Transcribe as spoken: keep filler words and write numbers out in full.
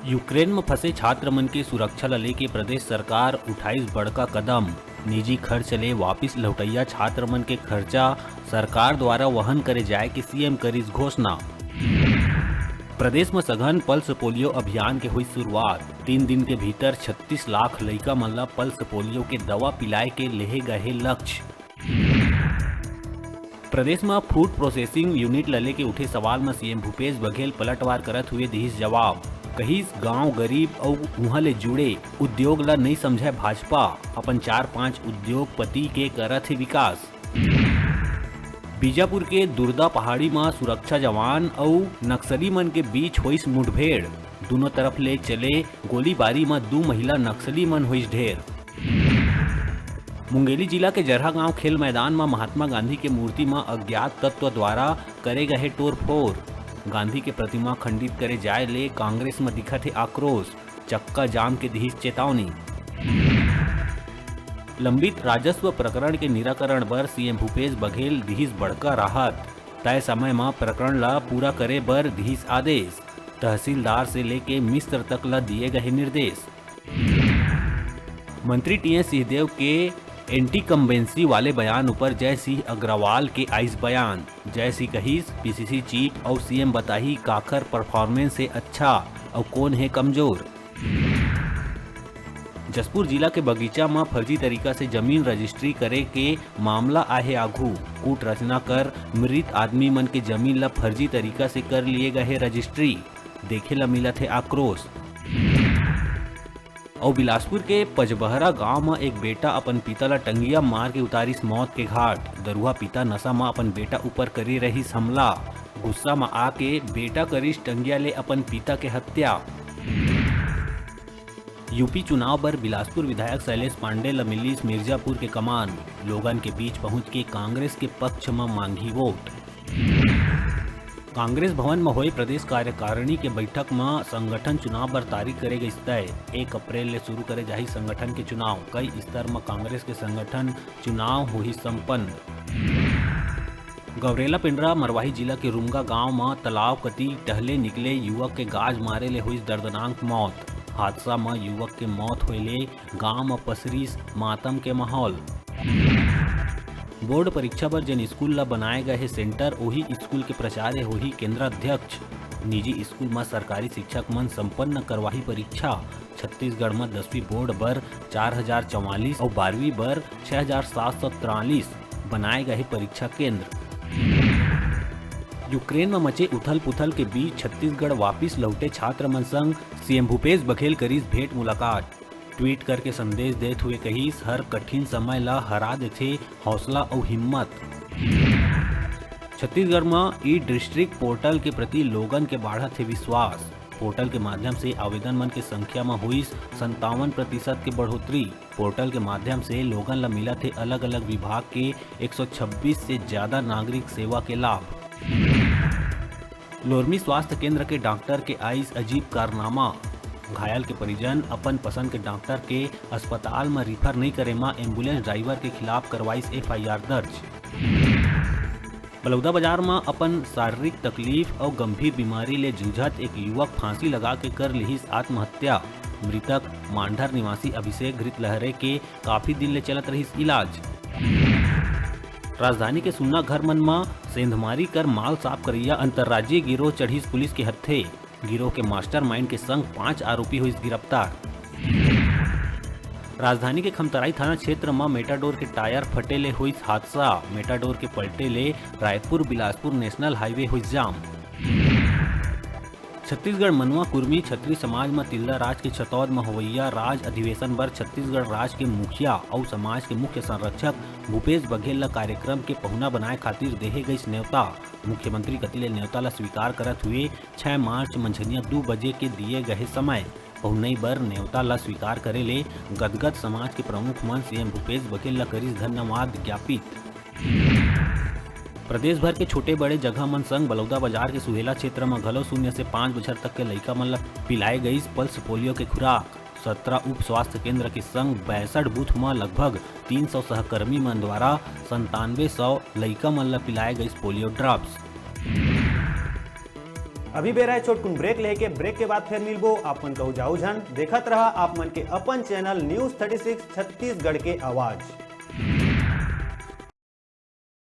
Ukraine म फंसे छात्र मन के सुरक्षा ल लेके प्रदेश सरकार उठाइस बड़का कदम। निजी खर्च ले वापिस लौटइया छात्र मन के खर्चा सरकार द्वारा वहन करे जाय के सीएम करिस घोषणा। प्रदेश म सघन पल्स पोलियो अभियान के हुई शुरुआत। तीन दिन के भीतर छत्तीस लाख लइका मन ल पल्स पोलियो के दवा पिलाए के लेहे गए हे लक्ष्य। प्रदेश म फूड प्रोसेसिंग यूनिट ल लेके उठे सवाल म सीएम भूपेश बघेल पलटवार करत हुए दिहिस जवाब। कहिस, गांव गरीब अउ उहां ले जुड़े उद्योग ल नइ समझय भाजपा, अपन चार पांच उद्योगपति के करत हे विकास। बीजापुर के दुर्दा पहाड़ी म सुरक्षा जवान अउ नक्सली मन के बीच होइस मुठभेड़। दूनों तरफ ले चले गोलीबारी म दू महिला नक्सली मन होइस ढेर। मुंगेली जिला के जरहा गांव खेल मैदान म महात्मा गांधी के मूर्ति म अज्ञात तत्व द्वारा करे गए हे तोड़फोड़। गांधी के प्रतिमा खंडित करे जाए ले कांग्रेस म दिखत हे आक्रोश, चक्का जाम के दिहिस चेतावनी। लंबित राजस्व प्रकरण के निराकरण बर सीएम भूपेश बघेल दिहिस बड़का राहत। तय समय म प्रकरण ल पूरा करे बर दिहिस आदेश। तहसीलदार से लेके मिस्त्र तक ल दिए गए निर्देश। मंत्री टीएस सिंहदेव के एंटीकम्बेंसी वाले बयान ऊपर जय सिंह अग्रवाल के आइस बयान। जय सिंह कहिस, पीसीसी चीफ अउ सीएम बताही काखर परफॉर्मेंस हे अच्छा अउ कोन हे कमजोर। जशपुर जिला के बगीचा म फर्जी तरीका से जमीन रजिस्ट्री करे के मामला आए हे आघू। कूट रचना कर मृत आदमी मन के जमीन ल फर्जी तरीका से कर लिए गए हे रजिस्ट्री। देखे ल मिलत हे आक्रोश। अउ बिलासपुर के पजबहरा गांव म एक बेटा अपन पिता ल टंगिया मार के उतारिस मौत के घाट। दरुहा पिता नशा म अपन बेटा ऊपर करे रहिस हमला। गुस्सा म आके बेटा करिस टंगिया ले अपन पिता के हत्या। यूपी चुनाव बर बिलासपुर विधायक शैलेश पांडे ल मिलिस मिर्जापुर के कमान। लोगन के बीच पहुंच के कांग्रेस के पक्ष म मांगी वोट। कांग्रेस भवन म होए प्रदेश कार्यकारिणी के बैठक म संगठन चुनाव बर तारीख करे गइस तय। एक अप्रैल ले शुरू करे जाही संगठन के चुनाव। कई स्तर म कांग्रेस के संगठन चुनाव होही संपन्न। गौरेला पेंड्रा मरवाही जिला के रुंगा गांव म तालाब कती टहले निकले युवक के गाज मारे ले होइस दर्दनाक मौत। हादसा म युवक के मौत होए ले गांव म पसरिस मातम के माहौल। बोर्ड परीक्षा बर जेन स्कूल ल बनाए गए हे सेंटर, ओही स्कूल के प्राचार्य होही केंद्राध्यक्ष। निजी स्कूल म सरकारी शिक्षक मन संपन्न करवाही परीक्षा। छत्तीसगढ़ म दसवीं बोर्ड बर चार हजार चवालीस अउ बारहवीं बर छह हजार सात सौ तिरालीस बनाए गए हे परीक्षा केंद्र। यूक्रेन म मचे उथल-पुथल के बीच छत्तीसगढ़ वापिस लौटे छात्र मन संग सीएम भूपेश बघेल करिस भेंट मुलाकात। ट्वीट करके संदेश देत हुए कहिस, हर कठिन समय ल हरा देथे हौसला अउ हिम्मत। छत्तीसगढ़ म ई डिस्ट्रिक्ट पोर्टल के प्रति लोगन के बाढ़त हे विश्वास। पोर्टल के माध्यम से आवेदन मन के संख्या म होइस संतावन प्रतिशत के बढ़ोतरी। पोर्टल के माध्यम से लोगन ल मिलत हे अलग-अलग विभाग के एक सौ छब्बीस से ज्यादा नागरिक सेवा के लाभ। लोरमी स्वास्थ्य केंद्र के डॉक्टर के आइस अजीब कारनामा। घायल के परिजन अपन पसंद के डॉक्टर के अस्पताल म रिफर नइ करे म एम्बुलेंस ड्राइवर के खिलाफ करवाइस एफआईआर दर्ज। बलौदाबाजार म अपन शारीरिक तकलीफ अउ गंभीर बीमारी ले जूझत एक युवक फांसी लगा के कर लिहिस आत्महत्या। मृतक मांढर निवासी अभिषेक घृत लहरे के काफी दिन ले चलत रहिस इलाज। राजधानी के सुन्ना घर मन म सेंधमारी कर माल साफ करइया अंतर्राज्यीय गिरोह चढ़िस पुलिस के हत्थे। गिरोह के मास्टरमाइंड के संग पांच आरोपी होइस गिरफ्तार। राजधानी के खमतराई थाना क्षेत्र म मेटाडोर के टायर फटे ले होइस हादसा। मेटाडोर के पलटे ले रायपुर बिलासपुर नेशनल हाईवे होइस जाम। छत्तीसगढ़ मनुआ कुर्मी छत्री समाज म तिल्दा राज के छतौद म होवइया राज अधिवेशन बर छत्तीसगढ़ राज के मुखिया अउ समाज के मुख्य संरक्षक भूपेश बघेल ल कार्यक्रम के पहुना बनाए खातिर देहे गइस नेवता। मुख्यमंत्री कति ले नेवता ल स्वीकार करत हुए छह मार्च मंझनिया दू बजे के दिए गए समय पहुनई बर नेवता ल स्वीकार करे ले गदगद समाज के प्रमुख मन सीएम भूपेश बघेल ल करिस धन्यवाद ज्ञापित। प्रदेश भर के छोटे बड़े जगह मन संग बलौदाबाजार के सुहेला क्षेत्र म घलो शून्य से पाँच बछर तक के लइका मन ल पिलाए गइस पल्स पोलियो के खुराक। सत्रह उप स्वास्थ्य केंद्र के संग बासठ बूथ म लगभग तीन सौ सहकर्मी मन द्वारा संतानवे सौ लइका मन ल पिलाए गइस पोलियो ड्रॉप्स। अभी बेरा हे छोटकुन ब्रेक लेके, ब्रेक के बाद फेर मिलबो। आप मन कहू जाऊ झन, देखत रहा आप मन के अपन channel news thirty six Chhattisgarh के आवाज।